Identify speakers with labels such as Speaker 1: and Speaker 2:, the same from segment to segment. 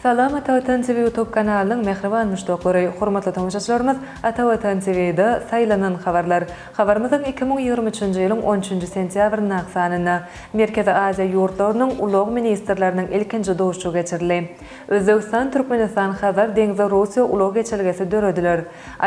Speaker 1: Salam Ata Watan TV YouTube kanalynyň mähriban muşdaklary, hormatly tomaşaçylarymyz Ata Watan TV-da saýlanan habarlar. Habarymyzyň 2023-nji ýylyň on üçünji sentýabryndaky sanynda Merkezi Aziýa ýurtlarynyň ulag ministrleriniň ilkinji duşuşygy geçirildi. Özbegistan, Türkmenistan, Hazar deňzi Russiýa ulag geçelgesi dörediler.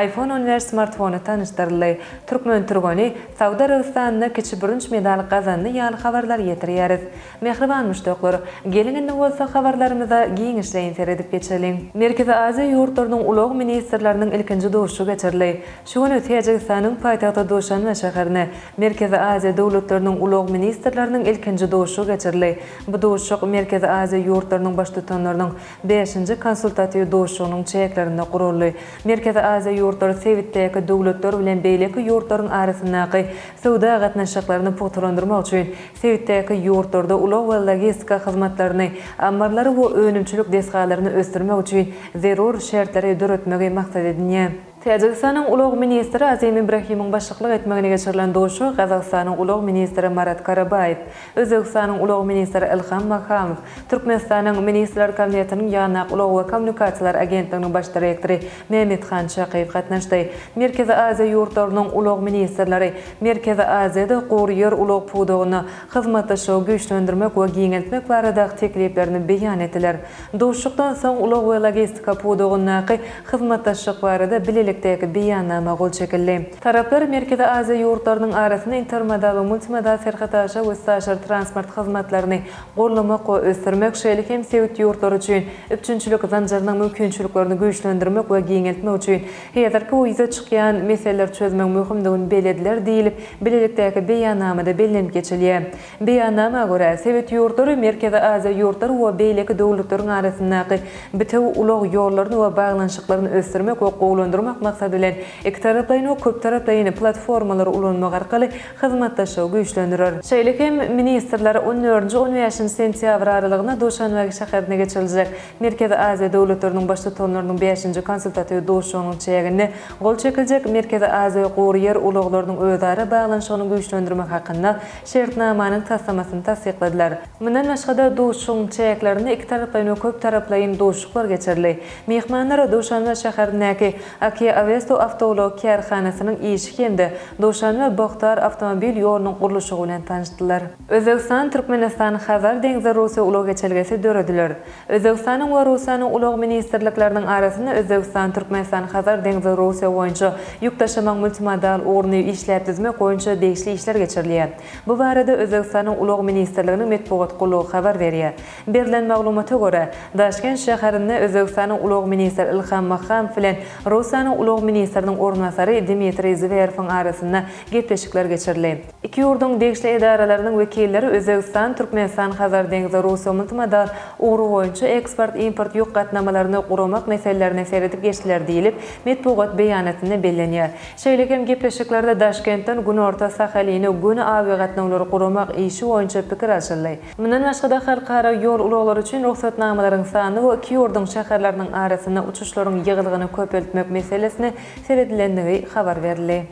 Speaker 1: IPhone 15 smartfony tanyşdyryldy. Türkmen türgeni Saud Arabystanynda kiçi bürünç medal gazandy ýaly habarlary ýetirýäris. Mähriban muşdaklar, geliň indi bolsa habarlarymyza giňişleýin seredip geçeliň. Merkezi Aziýa ýurtlarynyň ulag ministrleriniň ilkinji duşuşygy geçirildi. Şu gün Täjigistanyň paýtagty Duşanbe şäherinde Merkezi Aziýa döwletleriniň ulag ministrleriniň ilkinji duşuşygy geçirildi. Bu duşuşyk Merkezi Aziýa ýurtlarynyň Baştutanlarynyň bäşinji konsultatiw duşuşygynyň çäklerinde guraldy. Merkezi Aziýa ýurtlary sebitdäki döwletler bilen beýleki ýurtlaryň arasyndaky söwda gatnaşyklaryny pugtalandyrmak üçin sebitdäki ýurtlarda ulag we logistika hyzmatlaryny, ammarlary we önümçilik desgalaryny ösdürmek üçin zerur şertleri döretmegi maksat edinýär. Täjigistanyň ulag ministri Azim Ibrahimiň başlyklyk etmeginde geçirilen duşuşyga Gazagystanyň ulag ministri Marat Karabaýew, Özbegistanyň ulag ministri Ilham Mahamow, Türkmenistanyň Ministrler Kabinetiniň ýanyndaky Ulag we kommunikasiýalar agentliginiň baş direktory Mämmethan Çakyýew gatnaşdy. Merkezi Aziýa ýurtlarynyň ulag ministrleri Merkezi Aziýada gury ýer ulag pudagynda hyzmatdaşlygy güýçlendirmek we giňeltmek baradaky tekliplerini beýan etdiler. Duşuşykdan soň ulag we logistika pudagyndaky hyzmatdaşlyk barada bilelikdäki Beýannama gol çekildi. Taraplar Merkezi Aziýa ýurtlarynyň arasynda intermodal we multimodal serhetaşa we üstaşyr transport hyzmatlaryny goldamak we ösdürmek, şeýle hem sebit ýurtlary üçin üpjünçilik zynjyrynyň mümkinçiliklerini güýçlendirmek we giňeltmek üçin häzirki we ýüze çykýan meseleleri çözmegiň möhümdigini bellediler diýlip, bilelikdäki Beýannamada bellenip geçilýär. Beýannama görä, sebit ýurtlary Merkezi Aziýa ýurtlary we beýleki döwletleriň arasyndaky bitewi ulag ýollaryny we baglanyşyklaryny ösdürmek we gowulandyrmak maksady bilen ikitaraplaýyn we köptaraplaýyn platformalary ulanmak arkaly hyzmatdaşlygy güýçlendirer. Şeýle hem ministrler on dördünji, on bäşinji sentýabr aralygynda Duşanbe şäherinde geçiriljek Merkezi Aziýa döwletleriniň Baştutanlarynyň bäşinji konsultatiw duşuşygynyň çäginde gol çekiljek Merkezi Aziýa gury ýer ulaglarynyň özara baglanyşygyny güýçlendirmek hakynda Şertnamanyň taslamasyny tassykladylar. Mundan başga-da, duşuşygyň çäklerinde ikitaraplaýyn we köptaraplaýyn duşuşyklar geçirildi. Myhmanlar Duşanbe şäherindäki Akia Awesto awtoulag kärhanasynyň işi hem-de Duşanbe-Bohtar awtomobil ýolunyň gurluşygy bilen tanyşdylar. Özbegistan, Türkmenistan, Hazar deňzi Russiýa ulag geçelgesi dörediler. Özbegistanyň we Russiýanyň ulag ministrlikleriniň arasynda Özbegistan, Türkmenistan, Hazar deňzi, Russiýa boýunça ýük daşamagyň multimodal ugruny işläp düzmek boýunça degişli işler geçirilýär. Bu barada Özbegistanyň Ulag ministrliginiň metbugat gullugy habar berýär. Berlen maglumata görä, Daşkent şäherinde Özbegistanyň ulag ministri Ilham Mahamow bilen Russiýanyň ulag ministriniň orunbasary Dmitriý Zwerewiň arasynda gepleşikler geçirildi. Iki ýurduň degişli edaralarynyň wekilleri Özbegistan, Türkmenistan, Hazar deňzi, Russiýa multimodal ugry boýunça eksport-import ýük gatnamalaryny guramak meselelerine seredip geçdiler diýlip, metbugat beýanatynda bellenýär. Şeýle hem gepleşiklerde Daşkentden Günorta Sahaline göni awiagatnawlary guramak işi boýunça pikir alşyldy. Mundan başga-da, halkara ýol ulaglary üçin rugsatnamalaryň sanyny we iki ýurduň şäherleriniň arasynda uçuşlaryň ýygylygyny köpeltmek meselesine seredilendigi habar berildi.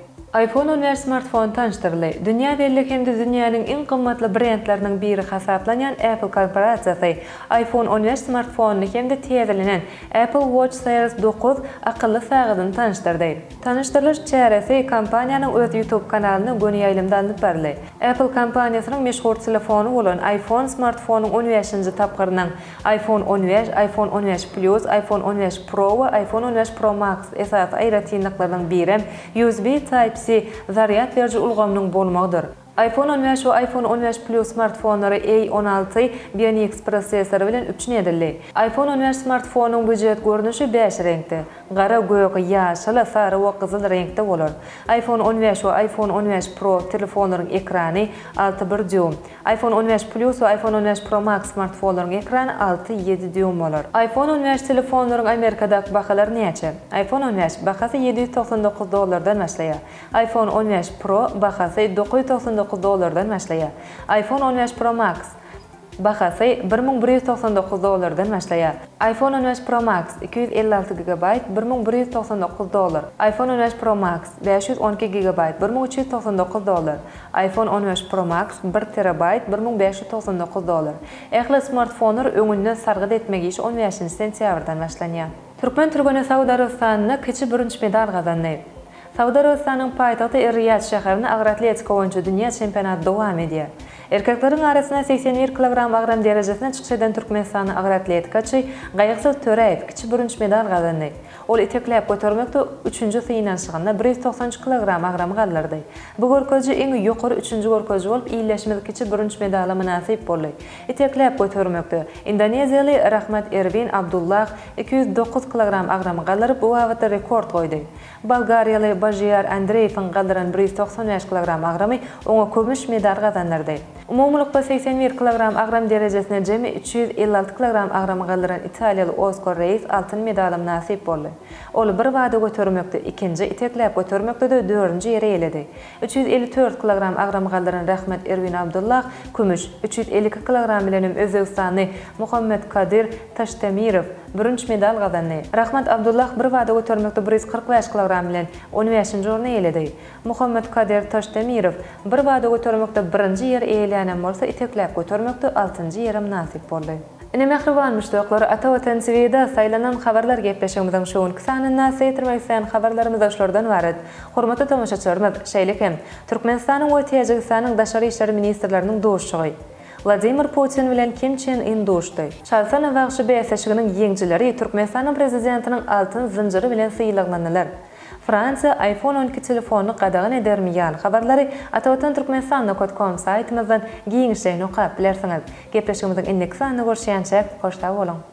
Speaker 1: IPhone 15 smartfony tanyşdyryldy. Dünýä belli hem-de dünýäniň iň gymmatly brendleriniň biri hasaplanýan Apple korporasiýasy iPhone 15 smartfonyny hem-de täzelenen Apple Watch Series 9 akylly sagadyny tanyşdyrdy. Tanyşdyrylyş çäresi kompaniýanyň öz YouTube kanalynda göni ýaýlymda alnyp baryldy. Apple kompaniýasynyň meşhur telefony bolan iPhone smartfonyň on bäşinji tapgyrynyň iPhone 15, iPhone 15 Plus, iPhone 15 Pro we iPhone 15 Pro Max esasy aýratynlyklarynyň birem USB Type-C zarýad beriji ulgamynyň bolmagydyr. iPhone 15 we iPhone 15 Plus smartfonlary A 16 Bionics prosessory bilen üpjün edildi. iPhone 15 smartfonyň býujet görnüşi bäş reňkde, gara, gök, ýaşyl, sary we gyzyl reňkde bolar. iPhone 15 we iPhone 15 Pro telefonlaryň ekrany alty bir dýuým, iPhone 15 Plus we iPhone 15 Pro Max smartfonlaryň ekrany alty, ýedi dýuým bolar. iPhone 15 telefonlaryň Amerikadaky bahalary näçe? iPhone 15, bahasy 799 dollardan başlaýar. iPhone 15 Pro, bahasy 999 dollardan başlaýar. iPhone 15 Pro Max. Bahasy 1199 dollardan başlaýar. iPhone 15 Pro Max, 256 gigabaýt, 1199 dollar. iPhone 15 Pro Max, 512 gigabaýt, 1399 dollar. iPhone 15 Pro Max, bir terabaýt, 1599 dollar. Ähli smartfonlar öňünden sargyt etmek işi on bäşinji sentýabrdan başlanýar. Türkmen türgeni Saud Arabystanynda kiçi bürünç medal gazandy. Saud Arabystanyň paýtagty Er-Riýad şäherinde agyr atletika boýunça dünýä çempionaty dowam edýär. Erkekleriň arasynda 81 kilogram agram derejesinde çykyş eden türkmenistanly agyr atletikaçy Gaýgysyz Töräýew kiçi bürünç medal gazandy. Ol itekläp götermekde üçünji synanyşygynda 193 kilogram agramy galdyrdy. Bu görkeziji iň ýokary üçünji görkeziji bolup, ildeşimiz kiçi bürünç medala mynasyp boldy. Itekläp götermekde, indoneziýaly Rahmat Erwin Abdullah 209 kilogram agramy galdyryp, bu babatda rekord goýdy. Bolgariýaly Bažiýar Andreýewiň galdyran 195 kilogram agramy oňa kümüş medal gazandyrdy. Umumylykda 81 kilogram agram derejesinde jemi 356 kilogram agramy galdyran italiýaly Oskar Reýs altyn medala mynasyp boldy. Ol bir bada götermekde ikinji, itekläp götermekde-de dördünji ýeri eýeledi. 354 kilogram agramy galdyran Rahmat Erwin Abdullah kümüş, 352 kilogram bilenem özbegistanly Muhammetkadyr Taştemirow bürünç medal gazandy. Rahmat Abdullah bir bada götermekde 145 kilogram bilen on bäşinji orny eýeledi. Muhammetkadyr Taştemirow bir bada götermekde birinji ýeri eýelänem bolsa, itekläp götermekde altynjy ýere mynasyp boldy. Ine mähriban muşdaklar, Ata Watan TVda saýlanan habarlar gepleşigimiziň şu günki sanynda size ýetirmek isleýän habarlarymyz şulardan ybarat. Hormatly tomaşaçylarymyz, şeýle hem, Türkmenistanyň we Täjigistanyň Daşary işler ministrleriniň duşuşygy. Wladimir Putin bilen Kim Çen Yn duşdy. Çalsana bagşy bäsleşiginiň ýeňjileri Türkmenistanyň Prezidentiniň altyn zynjyry bilen sylaglandylar. Fransiýa iPhone 12 telefonyny gadagan edermi ýaly habarlary Atavatan Türkmenistan nokat kom saýtymyzdan giňişleýin okap bilersiňiz. Gepleşigimiziň indiki sanynda görüşýänçäk, hoş sag boluň!